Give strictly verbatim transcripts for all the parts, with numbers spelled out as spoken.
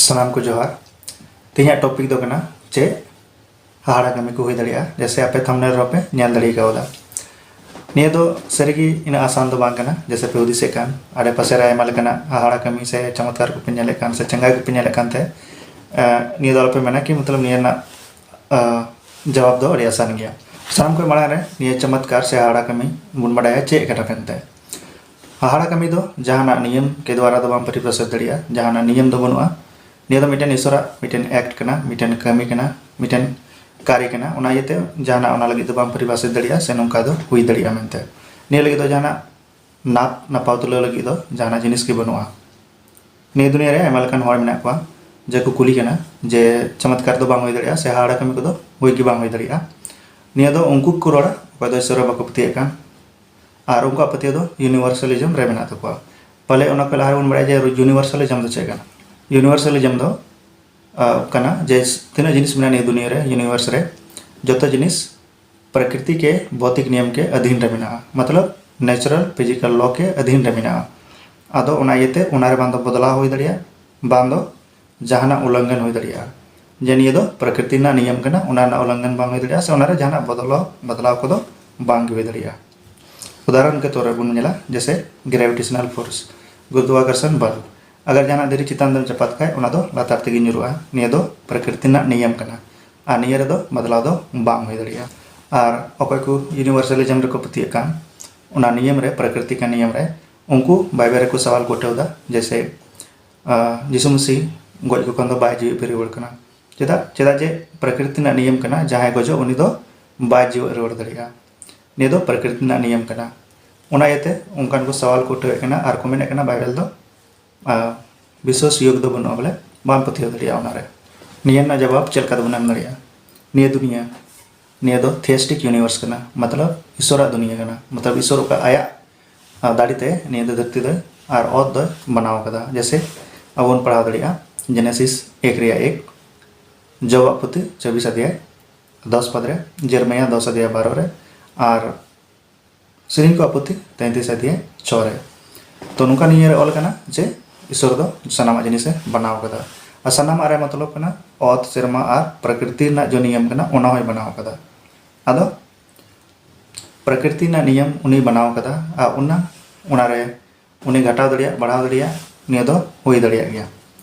ᱥᱟᱱᱟᱢ ᱠᱚ ᱡᱚᱦᱟᱨ᱾ ᱛᱮᱦᱮᱧᱟᱜ ᱴᱚᱯᱤᱠ ᱫᱚ ᱠᱟᱱᱟ ᱪᱮᱫ ᱦᱟᱦᱟᱲᱟ ᱠᱟᱹᱢᱤ ᱠᱚ ᱦᱩᱭ ᱫᱟᱲᱮᱭᱟᱜᱼᱟ, ᱡᱮᱭᱥᱮ ᱟᱯᱮ ᱛᱷᱟᱢᱵᱽᱱᱮᱞ ᱨᱮᱦᱚᱸ ᱯᱮ ᱧᱮᱞ ᱫᱟᱲᱮ ᱠᱟᱣᱫᱟ᱾ ᱱᱤᱭᱟᱹ ᱫᱚ ᱥᱟᱹᱨᱤᱜᱮ ᱤᱱᱟᱹᱜ ᱟᱥᱟᱱ ᱫᱚ ᱵᱟᱝ ᱠᱟᱱᱟ, ᱡᱮᱭᱥᱮ ᱯᱮ ᱦᱩᱫᱤᱥᱮᱫ ᱠᱟᱱ᱾ ᱟᱰᱮ ᱯᱟᱥᱮ ᱨᱮ ᱟᱭᱢᱟ ᱞᱮᱠᱟᱱᱟᱜ ᱦᱟᱦᱟᱲᱟ ᱠᱟᱹᱢᱤ ᱥᱮ ᱪᱚᱢᱚᱛᱠᱟᱨ ᱠᱚᱯᱮ ᱧᱮᱞᱮᱫ ᱠᱟᱱ ᱥᱮ ᱪᱮᱸᱜᱷᱟ ᱠᱚᱯᱮ ᱧᱮᱞᱮᱫ ᱠᱟᱱᱛᱮ, ᱮ, ᱱᱤᱭᱟᱹ ᱫᱚ ᱟᱞᱚᱯᱮ ᱢᱮᱱᱟ ᱠᱤ ᱢᱚᱛᱞᱚᱵ ᱱᱤᱭᱟᱹ ᱨᱮᱱᱟᱜ, ᱮ, ᱡᱟᱣᱟᱵ ᱫᱚ ᱟᱹᱰᱤ ᱟᱥᱟᱱ ᱜᱮᱭᱟ᱾ ᱥᱟᱱᱟᱢ ᱠᱷᱚᱱ ᱢᱟᱲᱟᱝ ᱨᱮ ᱱᱤᱭᱟᱹ ᱪᱚᱢᱚᱛᱠᱟᱨ ᱥᱮ ᱦᱟᱦᱟᱲᱟ ᱠᱟᱹᱢᱤ ᱵᱚᱱ ᱵᱟᱰᱟᱭᱟ ᱪᱮᱫ ᱠᱟᱱᱟ ᱢᱮᱱᱛᱮ᱾ ᱦᱟᱦᱟᱲᱟ ᱠᱟᱹᱢᱤ ᱫᱚ ᱡᱟᱦᱟᱱᱟᱜ ᱱᱤᱭᱚᱢ ᱠᱮ ᱫᱣᱟᱨᱟ ᱫᱚ ᱵᱟᱢ ᱯᱚᱨᱤᱵᱷᱟᱥᱤᱛ ᱫᱟᱲᱮᱭᱟᱜᱼᱟ, ᱡᱟᱦᱟᱱᱟᱜ ᱱᱤᱭᱚᱢ ᱫᱚ ᱵᱟᱹᱱᱩᱜᱼᱟ᱾ ᱱᱤᱭᱟᱹ ᱫᱚ ᱢᱤᱫᱴᱮᱱ ᱤᱥᱚᱨᱟᱜ ᱢᱤᱫᱴᱮᱱ ᱮᱠᱴ ᱠᱟᱱᱟ, ᱢᱤᱫᱴᱮᱱ ᱠᱟᱹᱢᱤ ᱠᱟᱱᱟ, ᱢᱤᱫᱴᱮᱱ ᱠᱟᱨᱭᱚ ᱠᱟᱱᱟ᱾ ᱚᱱᱟ ᱤᱭᱟᱹᱛᱮ ᱡᱟᱦᱟᱱᱟᱜ ᱚᱱᱟ ᱞᱟᱹᱜᱤᱫ ᱫᱚ ᱵᱟᱢ ᱯᱚᱨᱤᱵᱷᱟᱥᱤᱛ ᱫᱟᱲᱮᱭᱟᱜᱼᱟ ᱥᱮ ᱱᱚᱝᱠᱟ ᱫᱚ ᱦᱩᱭ ᱫᱟᱲᱮᱭᱟᱜᱼᱟ ᱢᱮᱱᱛᱮ᱾ ᱱᱤᱭᱟᱹ ᱞᱟᱹᱜᱤᱫ ᱫᱚ ᱡᱟᱦᱟᱱᱟᱜ ᱱᱟᱯ ᱱᱟᱯᱟᱣ ᱛᱩᱞᱟᱹᱣ ᱞᱟᱹᱜᱤᱫ ᱫᱚ ᱡᱟᱦᱟᱱᱟᱜ ᱡᱤᱱᱤᱥ ᱜᱮ ᱵᱟᱹᱱᱩᱜᱼᱟ᱾ ᱱᱤᱭᱟᱹ ᱫᱩᱱᱤᱭᱟᱹ ᱨᱮ ᱟᱭᱢᱟ ᱞᱮᱠᱟᱱ ᱦᱚᱲ ᱢᱮᱱᱟᱜ ᱠᱚᱣᱟ ᱡᱮ ᱠᱚ ᱠᱩᱞᱤ ᱠᱟᱱᱟ ᱡᱮ ᱪᱚᱢᱚᱛᱠᱟᱨ ᱫᱚ ᱵᱟᱝ ᱦᱩᱭ ᱫᱟᱲᱮᱭᱟᱜᱼᱟ ᱥᱮ ᱦᱟᱦᱟᱲᱟ ᱠᱟᱹᱢᱤ ᱠᱚᱫᱚ ᱦᱩᱭ ᱜᱮ ᱵᱟᱝ ᱦᱩᱭ ᱫᱟᱲᱮᱭᱟᱜᱼᱟ᱾ ᱱᱤᱭᱟᱹ ᱫᱚ ᱩᱱᱠᱩ ᱠᱚ ᱨᱚᱲᱟ ᱚᱠᱚᱭ ᱫᱚ ᱤᱥᱚᱨ ᱨᱮ ᱵᱟᱠᱚ ᱯᱟᱹᱛᱭᱟᱹᱜ ᱠᱟᱱ, ᱟᱨ ᱩᱱᱠᱩᱣᱟᱜ ᱯᱟᱹᱛᱭᱟᱹᱣ ᱫᱚ ᱤᱭᱩᱱᱤᱵᱷᱟᱨᱥᱟᱞᱤᱡᱚᱢ ᱨᱮ ᱢᱮᱱᱟᱜ ᱛᱟᱠᱚᱣᱟ᱾ ᱯᱟᱞᱮ ᱚᱱᱟ ᱠᱚ ᱞᱟᱦᱟ ᱨᱮᱵᱚᱱ ᱵᱟᱲᱟᱭᱟ ᱡᱮ ᱤᱭᱩᱱᱤᱵᱷᱟᱨᱥᱟᱞᱤᱡᱚᱢ ᱫᱚ ᱪᱮᱫ ᱠᱟᱱᱟ᱾ ᱤᱭᱩᱱᱤᱵᱷᱟᱨᱥᱟᱞᱤᱡᱚᱢ ᱫᱚ, ᱟ, ᱠᱟᱱᱟ ᱡᱮ ᱛᱤᱱᱟᱹᱜ ᱡᱤᱱᱤᱥ ᱢᱮᱱᱟᱜᱼᱟ ᱱᱤᱭᱟᱹ ᱫᱩᱱᱤᱭᱟᱹ ᱨᱮ, ᱤᱭᱩᱱᱤᱵᱷᱟᱨᱥ ᱨᱮ, ᱡᱚᱛᱚ ᱡᱤᱱᱤᱥ ᱯᱨᱟᱠᱨᱤᱛᱤ ᱠᱮ ᱵᱷᱚᱛᱤᱠ ᱱᱤᱭᱚᱢ ᱠᱮ ᱟᱫᱷᱤᱱ ᱨᱮ ᱢᱮᱱᱟᱜᱼᱟ, ᱢᱚᱛᱞᱚᱵ ᱱᱮᱪᱟᱨᱟᱞ ᱯᱷᱤᱡᱤᱠᱟᱞ ᱞᱚ ᱠᱮ ᱟᱫᱷᱤᱱ ᱨᱮ ᱢᱮᱱᱟᱜᱼᱟ᱾ ᱟᱫᱚ ᱚᱱᱟ ᱤᱭᱟᱹᱛᱮ ᱚᱱᱟ ᱨᱮ ᱵᱟᱝ ᱫᱚ ᱵᱚᱫᱞᱟᱣ ᱦᱩᱭ ᱫᱟᱲᱮᱭᱟᱜᱼᱟ, ᱵᱟᱝ ᱫᱚ ᱡᱟᱦᱟᱱᱟᱜ ᱩᱞᱞᱚᱝᱜᱷᱚᱱ ᱦᱩᱭ ᱫᱟᱲᱮᱭᱟᱜᱼᱟ᱾ ᱡᱮ ᱱᱤᱭᱟᱹ ᱫᱚ ᱯᱨᱟᱠᱨᱤᱛᱤ ᱨᱮᱱᱟᱜ ᱱᱤᱭᱚᱢ ᱠᱟᱱᱟ, ᱚᱱᱟ ᱨᱮᱱᱟᱜ ᱩᱞᱞᱚᱝᱜᱷᱚᱱ ᱵᱟᱝ ᱦᱩᱭ ᱫᱟᱲᱮᱭᱟᱜᱼᱟ ᱥᱮ ᱚᱱᱟ ᱨᱮ ᱡᱟᱦᱟᱱᱟᱜ ᱵᱚᱫᱞᱟᱣ ᱵᱚᱫᱞᱟᱣ ᱠᱚᱫᱚ ᱵᱟᱝ ᱜᱮ ᱦᱩᱭ ᱫᱟᱲᱮᱭᱟᱜᱼᱟ᱾ ᱩᱫᱟᱦᱚᱨᱚᱱ ᱠᱮ ᱛᱚᱨ ᱨᱮ ᱵᱚᱱ ᱧᱮᱞᱟ, ᱡᱮᱭᱥᱮ ᱜᱨᱮᱵᱷᱤᱴᱮᱥᱚᱱᱟᱞ ᱯᱷᱳᱨᱥ, ᱜᱩᱨᱩᱛᱣᱟᱠᱚᱨᱥᱚᱱ ᱵᱚᱞ᱾ ᱟᱜᱟᱨ ᱡᱟᱦᱟᱱᱟᱜ ᱫᱷᱤᱨᱤ ᱪᱮᱛᱟᱱ ᱨᱮᱢ ᱪᱟᱯᱟᱫ ᱠᱷᱟᱡ ᱚᱱᱟ ᱫᱚ ᱞᱟᱛᱟᱨ ᱛᱮᱜᱮ ᱧᱩᱨᱩᱜᱼᱟ᱾ ᱱᱤᱭᱟᱹ ᱫᱚ ᱯᱨᱟᱠᱨᱤᱛᱤ ᱨᱮᱱᱟᱜ ᱱᱤᱭᱚᱢ ᱠᱟᱱᱟ᱾ ᱟᱨ ᱱᱤᱭᱟᱹ ᱨᱮᱫᱚ ᱵᱚᱫᱞᱟᱣ ᱫᱚ ᱵᱟᱝ ᱦᱩᱭ ᱫᱟᱲᱮᱭᱟᱜᱼᱟ᱾ ᱟᱨ ᱚᱠᱚᱭ ᱠᱚ ᱤᱭᱩᱱᱤᱵᱷᱟᱨᱥᱟᱞᱤᱡᱚᱢ ᱨᱮᱠᱚ ᱯᱟᱹᱛᱭᱟᱹᱜ ᱠᱟᱱ, ᱚᱱᱟ ᱱᱤᱭᱚᱢ ᱨᱮ, ᱯᱨᱟᱠᱨᱤᱛᱤ ᱠᱟᱱ ᱱᱤᱭᱚᱢ ᱨᱮ, ᱩᱱᱠᱩ ᱵᱟᱭᱵᱮᱞ ᱨᱮᱠᱚ ᱥᱟᱣᱟᱞ ᱠᱚ ᱩᱴᱷᱟᱹᱣ ᱮᱫᱟ, ᱡᱮᱭᱥᱮ, ᱟ, ᱡᱤᱥᱩ ᱢᱟᱹᱥᱤ ᱜᱚᱡ ᱠᱚ ᱠᱷᱚᱱ ᱫᱚ ᱵᱟᱭ ᱡᱤᱣᱮᱫ ᱯᱮᱨᱮ ᱨᱩᱣᱟᱹᱲ ᱠᱟᱱᱟ᱾ ᱪᱮᱫᱟᱜ? ᱪᱮᱫᱟᱜ ᱡᱮ ᱯᱨᱟᱠᱨᱤᱛᱤ ᱨᱮᱱᱟᱜ ᱱᱤᱭᱚᱢ ᱠᱟᱱᱟ, ᱡᱟᱦᱟᱸᱭ ᱜᱚᱡᱚᱜ ᱩᱱᱤ ᱫᱚ ᱵᱟᱭ ᱡᱤᱣᱮᱫ ᱨᱩᱣᱟᱹᱲ ᱫᱟᱲᱮᱭᱟᱜᱼᱟ᱾ ᱱᱤᱭᱟᱹ ᱫᱚ ᱯᱨᱟᱠᱨᱤᱛᱤ ᱨᱮᱱᱟᱜ ᱱᱤᱭᱚᱢ ᱠᱟᱱᱟ᱾ ᱚᱱᱟ ᱤᱭᱟᱹᱛᱮ ᱚᱱᱠᱟᱱ ᱠᱚ ᱥᱟᱣᱟᱞ ᱠᱚ ᱩᱴᱷᱟᱹᱣᱮᱫ ᱠᱟᱱᱟ ᱟᱨ ᱠᱚ ᱢᱮᱱᱮᱫ ᱠᱟᱱᱟ ᱵᱟᱭᱵᱮᱞ ᱫᱚ, ᱟ, ᱵᱤᱥᱥᱟᱥ ᱡᱳᱜᱽ ᱫᱚ ᱵᱟᱹᱱᱩᱜᱼᱟ, ᱵᱚᱞᱮ ᱵᱟᱢ ᱯᱟᱹᱛᱭᱟᱹᱣ ᱫᱟᱲᱮᱭᱟᱜᱼᱟ ᱚᱱᱟᱨᱮ᱾ ᱱᱤᱭᱟᱹ ᱨᱮᱱᱟᱜ ᱡᱚᱵᱟᱵ ᱪᱮᱫ ᱞᱮᱠᱟ ᱛᱮᱵᱚᱱ ᱮᱢ ᱫᱟᱲᱮᱭᱟᱜᱼᱟ? ᱱᱤᱭᱟᱹ ᱫᱩᱱᱤᱭᱟᱹ, ᱱᱤᱭᱟᱹ ᱫᱚ ᱛᱷᱤᱭᱮᱥᱴᱤᱠ ᱤᱭᱩᱱᱤᱵᱷᱟᱨᱥ ᱠᱟᱱᱟ, ᱢᱚᱛᱞᱚᱵ ᱤᱥᱚᱨᱟᱜ ᱫᱩᱱᱤᱭᱟᱹ ᱠᱟᱱᱟ, ᱢᱚᱛᱞᱚᱵ ᱤᱥᱚᱨ ᱚᱠᱟ ᱟᱭᱟᱜ, ᱟ, ᱫᱟᱲᱮᱛᱮ ᱱᱤᱭᱟᱹ ᱫᱚ ᱫᱷᱟᱹᱨᱛᱤ ᱫᱚᱭ ᱟᱨ ᱚᱛ ᱫᱚᱭ ᱵᱮᱱᱟᱣ ᱠᱟᱫᱟ᱾ ᱡᱮᱭᱥᱮ ᱟᱵᱚ ᱵᱚᱱ ᱯᱟᱲᱦᱟᱣ ᱫᱟᱲᱮᱭᱟᱜᱼᱟ ᱡᱮᱱᱮᱥᱤᱥ ᱮᱠ ᱨᱮᱭᱟᱜ ᱮᱠ, ᱡᱚᱵᱟᱵ ᱯᱩᱛᱷᱤ ᱪᱚᱵᱵᱤᱥ ᱟᱫᱷᱭᱟᱭ ᱫᱚᱥ ᱯᱟᱫ ᱨᱮ, ᱡᱮᱨᱢᱟᱭᱟ ᱫᱚᱥ ᱟᱫᱷᱭᱟᱭ ᱵᱟᱨᱚ ᱨᱮ, ᱟᱨ ᱥᱮᱨᱮᱧ ᱠᱚ ᱯᱩᱛᱷᱤ ᱛᱮᱸᱛᱤᱥ ᱟᱫᱷᱭᱟᱭ ᱪᱷᱚ ᱨᱮ᱾ ᱛᱚ ᱱᱚᱝᱠᱟ ᱱᱤᱭᱟᱹ ᱨᱮ ᱚᱞ ᱠᱟᱱᱟ ᱡᱮ ᱤᱥᱚᱨ ᱫᱚ ᱥᱟᱱᱟᱢᱟᱜ ᱡᱤᱱᱤᱥᱮ ᱵᱮᱱᱟᱣ ᱠᱟᱫᱟ᱾ ᱟᱨ ᱥᱟᱱᱟᱢᱟᱜ ᱨᱮ ᱢᱚᱛᱞᱚᱵ ᱠᱟᱱᱟ ᱚᱛ, ᱥᱮᱨᱢᱟ ᱟᱨ ᱯᱨᱟᱠᱨᱤᱛᱤ ᱨᱮᱱᱟᱜ ᱡᱚ ᱱᱤᱭᱚᱢ ᱠᱟᱱᱟ, ᱚᱱᱟ ᱦᱚᱸᱭ ᱵᱮᱱᱟᱣ ᱠᱟᱫᱟ᱾ ᱟᱫᱚ ᱯᱨᱟᱠᱨᱤᱛᱤ ᱨᱮᱱᱟᱜ ᱱᱤᱭᱚᱢ ᱩᱱᱤᱭ ᱵᱮᱱᱟᱣ ᱠᱟᱫᱟ, ᱟᱨ ᱚᱱᱟ, ᱚᱱᱟᱨᱮ ᱩᱱᱤ ᱜᱷᱟᱴᱟᱣ ᱫᱟᱲᱮᱭᱟᱜ, ᱵᱟᱲᱦᱟᱣ ᱫᱟᱲᱮᱭᱟᱜ, ᱱᱤᱭᱟᱹ ᱫᱚ ᱦᱩᱭ ᱫᱟᱲᱮᱭᱟᱜ ᱜᱮᱭᱟ᱾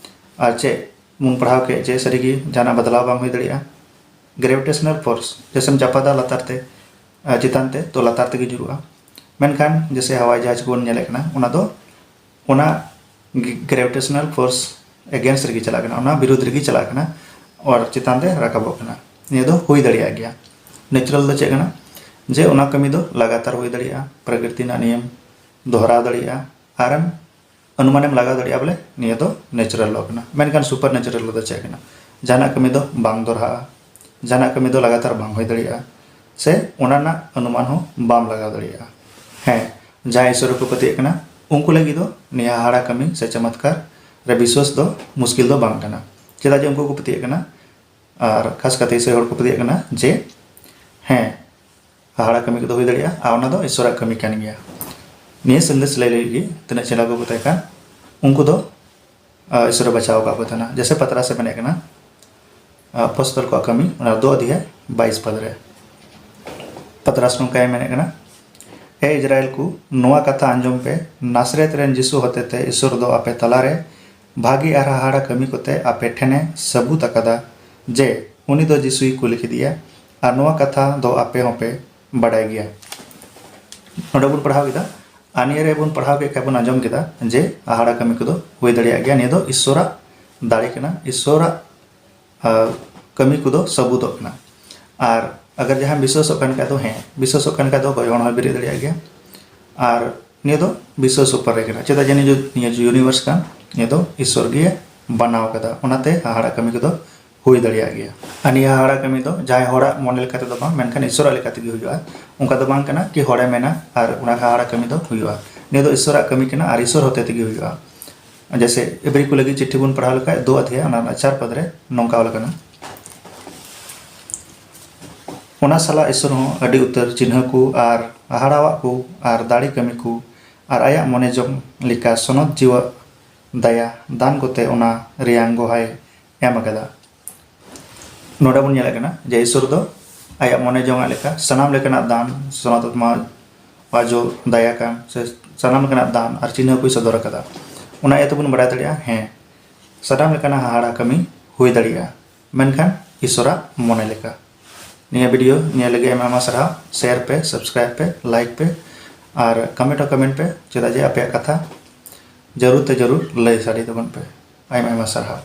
ᱟᱨ ᱪᱮᱫ ᱵᱚᱱ ᱯᱟᱲᱦᱟᱣ ᱠᱮᱫ ᱡᱮ ᱥᱟᱹᱨᱤᱜᱮ ᱡᱟᱦᱟᱱᱟᱜ ᱵᱚᱫᱞᱟᱣ ᱵᱟᱝ ᱦᱩᱭ ᱫᱟᱲᱮᱭᱟᱜᱼᱟ? ᱜᱨᱮᱵᱷᱤᱴᱮᱥᱚᱱᱟᱞ ᱯᱷᱳᱨᱥ, ᱡᱮᱭᱥᱮᱢ ᱪᱟᱯᱟᱫᱟ ᱞᱟᱛᱟᱨ ᱛᱮ, ᱟᱨ ᱪᱮᱛᱟᱱ ᱛᱮ, ᱛᱚ ᱞᱟᱛᱟᱨ ᱛᱮᱜᱮ ᱧᱩᱨᱩᱜᱼᱟ᱾ ᱢᱮᱱᱠᱷᱟᱱ ᱡᱮᱭᱥᱮ ᱦᱟᱣᱟᱭ ᱡᱟᱦᱟᱡᱽ ᱠᱚᱵᱚᱱ ᱧᱮᱞᱮᱫ ᱠᱟᱱᱟ, ᱚᱱᱟ ᱫᱚ ᱚᱱᱟ ᱜᱨᱮᱵᱷᱤᱴᱮᱥᱚᱱᱟᱞ ᱯᱷᱳᱨᱥ ᱮᱜᱮᱱᱥᱴ ᱨᱮᱜᱮ ᱪᱟᱞᱟᱜ ᱠᱟᱱᱟ, ᱚᱱᱟ ᱵᱤᱨᱩᱫᱷ ᱨᱮᱜᱮ ᱪᱟᱞᱟᱜ ᱠᱟᱱᱟ, ᱟᱨ ᱪᱮᱛᱟᱱ ᱛᱮ ᱨᱟᱠᱟᱵᱚᱜ ᱠᱟᱱᱟ᱾ ᱱᱤᱭᱟᱹ ᱫᱚ ᱦᱩᱭ ᱫᱟᱲᱮᱭᱟᱜ ᱜᱮᱭᱟ᱾ ᱱᱮᱪᱟᱨᱟᱞ ᱫᱚ ᱪᱮᱫ ᱠᱟᱱᱟ? ᱡᱮ ᱚᱱᱟ ᱠᱟᱹᱢᱤ ᱫᱚ ᱞᱟᱜᱟᱛᱟᱨ ᱦᱩᱭ ᱫᱟᱲᱮᱭᱟᱜᱼᱟ, ᱯᱨᱟᱠᱨᱤᱛᱤ ᱨᱮᱱᱟᱜ ᱱᱤᱭᱚᱢ ᱫᱚᱦᱨᱟᱣ ᱫᱟᱲᱮᱭᱟᱜᱼᱟ, ᱟᱨᱮᱢ ᱚᱱᱩᱢᱟᱱᱮᱢ ᱞᱟᱜᱟᱣ ᱫᱟᱲᱮᱭᱟᱜᱼᱟ ᱵᱚᱞᱮ ᱱᱤᱭᱟᱹ ᱫᱚ ᱱᱮᱪᱟᱨᱟᱞ ᱞᱚ ᱠᱟᱱᱟ᱾ ᱢᱮᱱᱠᱷᱟᱱ ᱥᱩᱯᱟᱨ ᱱᱮᱪᱟᱨᱟᱞ ᱞᱚ ᱫᱚ ᱪᱮᱫ ᱠᱟᱱᱟ? ᱡᱟᱦᱟᱱᱟᱜ ᱠᱟᱹᱢᱤ ᱫᱚ ᱵᱟᱝ ᱫᱚᱦᱨᱟᱜᱼᱟ, ᱡᱟᱦᱟᱱᱟᱜ ᱠᱟᱹᱢᱤ ᱫᱚ ᱞᱟᱜᱟᱛᱟᱨ ᱵᱟᱝ ᱦᱩᱭ ᱫᱟᱲᱮᱭᱟᱜᱼᱟ, ᱥᱮ ᱚᱱᱟ ᱨᱮᱱᱟᱜ ᱚᱱᱩᱢᱟᱱ ᱦᱚᱸ ᱵᱟᱢ ᱞᱟᱜᱟᱣ ᱫᱟᱲᱮᱭᱟᱜᱼᱟ᱾ ᱦᱮᱸ, ᱡᱟᱦᱟᱸᱭ ᱤᱥᱚᱨ ᱨᱮᱠᱚ ᱯᱟᱹᱛᱭᱟᱹᱜ ᱠᱟᱱᱟ, ᱩᱱᱠᱩ ᱞᱟᱹᱜᱤᱫ ᱫᱚ ᱱᱤᱭᱟᱹ ᱦᱟᱦᱟᱲᱟ ᱠᱟᱹᱢᱤ ᱥᱮ ᱪᱚᱢᱚᱛᱠᱟᱨ ᱨᱮ ᱵᱤᱥᱣᱟᱥ ᱫᱚ ᱢᱩᱥᱠᱤᱞ ᱫᱚ ᱵᱟᱝ ᱠᱟᱱᱟ᱾ ᱪᱮᱫᱟᱜ ᱡᱮ ᱩᱱᱠᱩ ᱠᱚ ᱯᱟᱹᱛᱭᱟᱹᱜ ᱠᱟᱱᱟ, ᱟᱨ ᱠᱷᱟᱥ ᱠᱟᱛᱮ ᱤᱥᱟᱹᱭ ᱦᱚᱲ ᱠᱚ ᱯᱟᱹᱛᱭᱟᱹᱜ ᱠᱟᱱᱟ ᱡᱮ ᱦᱮᱸ, ᱦᱟᱦᱟᱲᱟ ᱠᱟᱹᱢᱤ ᱠᱚᱫᱚ ᱦᱩᱭ ᱫᱟᱲᱮᱭᱟᱜᱼᱟ, ᱟᱨ ᱚᱱᱟ ᱫᱚ ᱤᱥᱚᱨᱟᱜ ᱠᱟᱹᱢᱤ ᱠᱟᱱ ᱜᱮᱭᱟ᱾ ᱱᱤᱭᱟᱹ ᱥᱟᱸᱫᱮᱥ ᱞᱟᱹᱭ ᱞᱟᱹᱜᱤᱫ ᱜᱮ ᱛᱤᱱᱟᱹᱜ ᱪᱮᱞᱟ ᱠᱚᱠᱚ ᱛᱟᱦᱮᱸ ᱠᱟᱱ, ᱩᱱᱠᱩ ᱫᱚ, ᱟᱨ ᱤᱥᱚᱨᱮ ᱵᱟᱪᱷᱟᱣ ᱟᱠᱟᱫ ᱠᱚ ᱛᱟᱦᱮᱱᱟ᱾ ᱡᱮᱭᱥᱮ ᱯᱟᱛᱨᱟᱥ ᱮ ᱢᱮᱱᱮᱫ ᱠᱟᱱᱟ, ᱟᱨ ᱟᱯᱚᱥᱛᱚᱞ ᱠᱚᱣᱟᱜ ᱠᱟᱹᱢᱤ, ᱚᱱᱟ ᱫᱩ ᱚᱫᱷᱭᱟᱭ ᱵᱟᱭᱤᱥ ᱯᱟᱫᱽ ᱨᱮ᱾ ᱯᱟᱛᱨᱟᱥ ᱱᱚᱝᱠᱟᱭ ᱢᱮᱱᱮᱫ ᱠᱟᱱᱟ, ᱮ ᱤᱡᱽᱨᱟᱭᱮᱞ ᱠᱚ, ᱱᱚᱣᱟ ᱠᱟᱛᱷᱟ ᱟᱸᱡᱚᱢ ᱯᱮ, ᱱᱟᱥᱨᱮᱛ ᱨᱮᱱ ᱡᱤᱥᱩ ᱦᱚᱛᱮᱛᱮ ᱤᱥᱚᱨ ᱫᱚ ᱟᱯᱮ ᱛᱟᱞᱟᱨᱮ ᱵᱷᱟᱹᱜᱤ ᱟᱨ ᱦᱟᱦᱟᱲᱟ ᱠᱟᱹᱢᱤ ᱠᱚᱛᱮ ᱟᱯᱮ ᱴᱷᱮᱱᱮ ᱥᱟᱹᱵᱩᱛ ᱟᱠᱟᱫᱟ ᱡᱮ ᱩᱱᱤ ᱫᱚ ᱡᱤᱥᱩᱭ ᱠᱩᱞᱤ ᱠᱮᱫᱮᱭᱟ, ᱟᱨ ᱱᱚᱣᱟ ᱠᱟᱛᱷᱟ ᱫᱚ ᱟᱯᱮ ᱦᱚᱸᱯᱮ ᱵᱟᱰᱟᱭ ᱜᱮᱭᱟ᱾ ᱱᱚᱰᱮ ᱵᱚᱱ ᱯᱟᱲᱦᱟᱣ ᱠᱮᱫᱟ, ᱟᱨ ᱱᱤᱭᱟᱹ ᱨᱮ ᱵᱚᱱ ᱯᱟᱲᱦᱟᱣ ᱠᱮᱫ ᱠᱷᱟᱱ ᱵᱚᱱ ᱟᱸᱡᱚᱢ ᱠᱮᱫᱟ ᱡᱮ ᱦᱟᱦᱟᱲᱟ ᱠᱟᱹᱢᱤ ᱠᱚᱫᱚ ᱦᱩᱭ ᱫᱟᱲᱮᱭᱟᱜ ᱜᱮᱭᱟ᱾ ᱱᱤᱭᱟᱹ ᱫᱚ ᱤᱥᱚᱨᱟᱜ ᱫᱟᱲᱮ ᱠᱟᱱᱟ, ᱤᱥᱚᱨᱟᱜ, ᱟᱨ, ᱠᱟᱹᱢᱤ ᱠᱚᱫᱚ ᱥᱟᱹᱵᱩᱫᱚᱜ ᱠᱟᱱᱟ᱾ ᱟᱨ ᱟᱜᱟᱨ ᱡᱟᱦᱟᱸᱭ ᱵᱤᱥᱣᱟᱥᱚᱜ ᱠᱟᱱ ᱠᱷᱟᱡ ᱫᱚ, ᱦᱮᱸ, ᱵᱤᱥᱣᱟᱥᱚᱜ ᱠᱟᱱ ᱠᱷᱟᱡ ᱫᱚ ᱜᱚᱡ ᱦᱚᱲ ᱦᱚᱸᱭ ᱵᱮᱨᱮᱫ ᱫᱟᱲᱮᱭᱟᱜ ᱜᱮᱭᱟ᱾ ᱟᱨ ᱱᱤᱭᱟᱹ ᱫᱚ ᱵᱤᱥᱣᱟᱥ ᱩᱯᱚᱨ ᱨᱮ ᱠᱟᱱᱟ, ᱪᱮᱫᱟᱜ ᱡᱮ ᱱᱤᱭᱟᱹ, ᱱᱤᱭᱟᱹ ᱤᱭᱩᱱᱤᱵᱷᱟᱨᱥ ᱠᱟᱱ, ᱱᱤᱭᱟᱹ ᱫᱚ ᱤᱥᱚᱨ ᱜᱮ ᱵᱮᱱᱟᱣ ᱠᱟᱫᱟ, ᱚᱱᱟᱛᱮ ᱦᱟᱦᱟᱲᱟ ᱠᱟᱹᱢᱤ ᱠᱚᱫᱚ ᱦᱩᱭ ᱫᱟᱲᱮᱭᱟᱜ ᱜᱮᱭᱟ᱾ ᱟᱨ ᱱᱤᱭᱟᱹ ᱦᱟᱦᱟᱲᱟ ᱠᱟᱹᱢᱤ ᱫᱚ ᱡᱟᱦᱟᱸᱭ ᱦᱚᱲᱟᱜ ᱢᱚᱱᱮ ᱞᱮᱠᱟ ᱛᱮᱫᱚ ᱵᱟᱝ, ᱢᱮᱱᱠᱷᱟᱱ ᱤᱥᱚᱨᱟᱜ ᱞᱮᱠᱟ ᱛᱮᱜᱮ ᱦᱩᱭᱩᱜᱼᱟ᱾ ᱚᱱᱠᱟ ᱫᱚ ᱵᱟᱝ ᱠᱟᱱᱟ ᱠᱤ ᱦᱚᱲᱮ ᱢᱮᱱᱟ ᱟᱨ ᱚᱱᱟ ᱦᱟᱦᱟᱲᱟ ᱠᱟᱹᱢᱤ ᱫᱚ ᱦᱩᱭᱩᱜᱼᱟ᱾ ᱱᱤᱭᱟᱹ ᱫᱚ ᱤᱥᱚᱨᱟᱜ ᱠᱟᱹᱢᱤ ᱠᱟᱱᱟ ᱟᱨ ᱤᱥᱚᱨ ᱦᱚᱛᱮ ᱛᱮᱜᱮ ᱦᱩᱭᱩᱜᱼᱟ᱾ ᱡᱮᱭᱥᱮ ᱮᱵᱨᱤ ᱠᱚ ᱞᱟᱹᱜᱤᱫ ᱪᱤᱴᱷᱤ ᱵᱚᱱ ᱯᱟᱲᱦᱟᱣ ᱞᱮᱠᱷᱟᱡ, ᱫᱩ ᱚᱫᱷᱭᱟᱭ, ᱚᱱᱟ ᱨᱮᱱᱟᱜ ᱪᱟᱨ ᱯᱚᱫ ᱨᱮ ᱱᱚᱝᱠᱟ ᱚᱞ ᱟᱠᱟᱱᱟ, ᱚᱱᱟ ᱥᱟᱞᱟᱜ ᱤᱥᱚᱨ ᱦᱚᱸ ᱟᱹᱰᱤ ᱩᱛᱟᱹᱨ ᱪᱤᱱᱦᱟᱹ ᱠᱚ ᱟᱨ ᱦᱟᱦᱟᱲᱟᱣᱟᱜ ᱠᱚ ᱟᱨ ᱫᱟᱲᱮ ᱠᱟᱹᱢᱤ ᱠᱚ ᱟᱨ ᱟᱭᱟᱜ ᱢᱚᱱᱮ ᱡᱚᱝ ᱞᱮᱠᱟ ᱥᱚᱱᱚᱛ ᱡᱤᱣᱟᱹ ᱫᱟᱭᱟ ᱫᱟᱱ ᱠᱚᱛᱮ ᱚᱱᱟ ᱨᱮᱭᱟᱝ ᱜᱚᱦᱟᱭ ᱮᱢ ᱟᱠᱟᱫᱟ᱾ ᱱᱚᱰᱮ ᱵᱚᱱ ᱧᱮᱞᱮᱫ ᱠᱟᱱᱟ ᱡᱮ ᱤᱥᱚᱨ ᱫᱚ ᱟᱭᱟᱜ ᱢᱚᱱᱮ ᱡᱚᱝ ᱟᱜ ᱞᱮᱠᱟ ᱥᱟᱱᱟᱢ ᱞᱮᱠᱟᱱᱟᱜ ᱫᱟᱱ, ᱥᱚᱱᱟᱛᱚᱛᱢᱟ ᱟᱡᱚ ᱫᱟᱭᱟ ᱠᱟᱱ ᱥᱮ ᱥᱟᱱᱟᱢ ᱞᱮᱠᱟᱱᱟᱜ ᱫᱟᱱ ᱟᱨ ᱪᱤᱱᱦᱟᱹ ᱠᱚᱭ ᱥᱚᱫᱚᱨ ᱟᱠᱟᱫᱟ᱾ ᱚᱱᱟ ᱤᱭᱟᱹ ᱛᱮᱵᱚᱱ ᱵᱟᱲᱟᱭ ᱫᱟᱲᱮᱭᱟᱜᱼᱟ, ᱦᱮᱸ, ᱥᱟᱱᱟᱢ ᱞᱮᱠᱟᱱᱟᱜ ᱦᱟᱦᱟᱲᱟ ᱠᱟᱹᱢᱤ ᱦᱩᱭ ᱫᱟᱲᱮᱭᱟᱜᱼᱟ, ᱢᱮᱱᱠᱷᱟᱱ ᱤᱥᱚᱨᱟᱜ ᱢᱚᱱᱮ ᱞᱮᱠᱟ᱾ ᱱᱤᱭᱟᱹ ᱵᱷᱤᱰᱤᱭᱳ ᱧᱮᱞ ᱞᱟᱹᱜᱤᱫ ᱟᱭᱢᱟ ᱟᱭᱢᱟ ᱥᱟᱨᱦᱟᱣ᱾ ᱥᱮᱭᱟᱨ ᱯᱮ, ᱥᱟᱵᱥᱠᱨᱟᱭᱤᱵ ᱯᱮ, ᱞᱟᱭᱤᱠ ᱯᱮ ᱟᱨ ᱠᱚᱢᱮᱱᱴ ᱦᱚᱸ ᱠᱚᱢᱮᱱᱴ ᱯᱮ, ᱪᱮᱫᱟᱜ ᱡᱮ ᱟᱯᱮᱭᱟᱜ ᱠᱟᱛᱷᱟ ᱡᱟᱹᱨᱩᱲ ᱛᱮ ᱡᱟᱹᱨᱩᱲ ᱞᱟᱹᱭ ᱥᱟᱰᱮ ᱛᱟᱵᱚᱱ ᱯᱮ᱾ ᱟᱭᱢᱟ ᱟᱭᱢᱟ ᱥᱟᱨᱦᱟᱣ᱾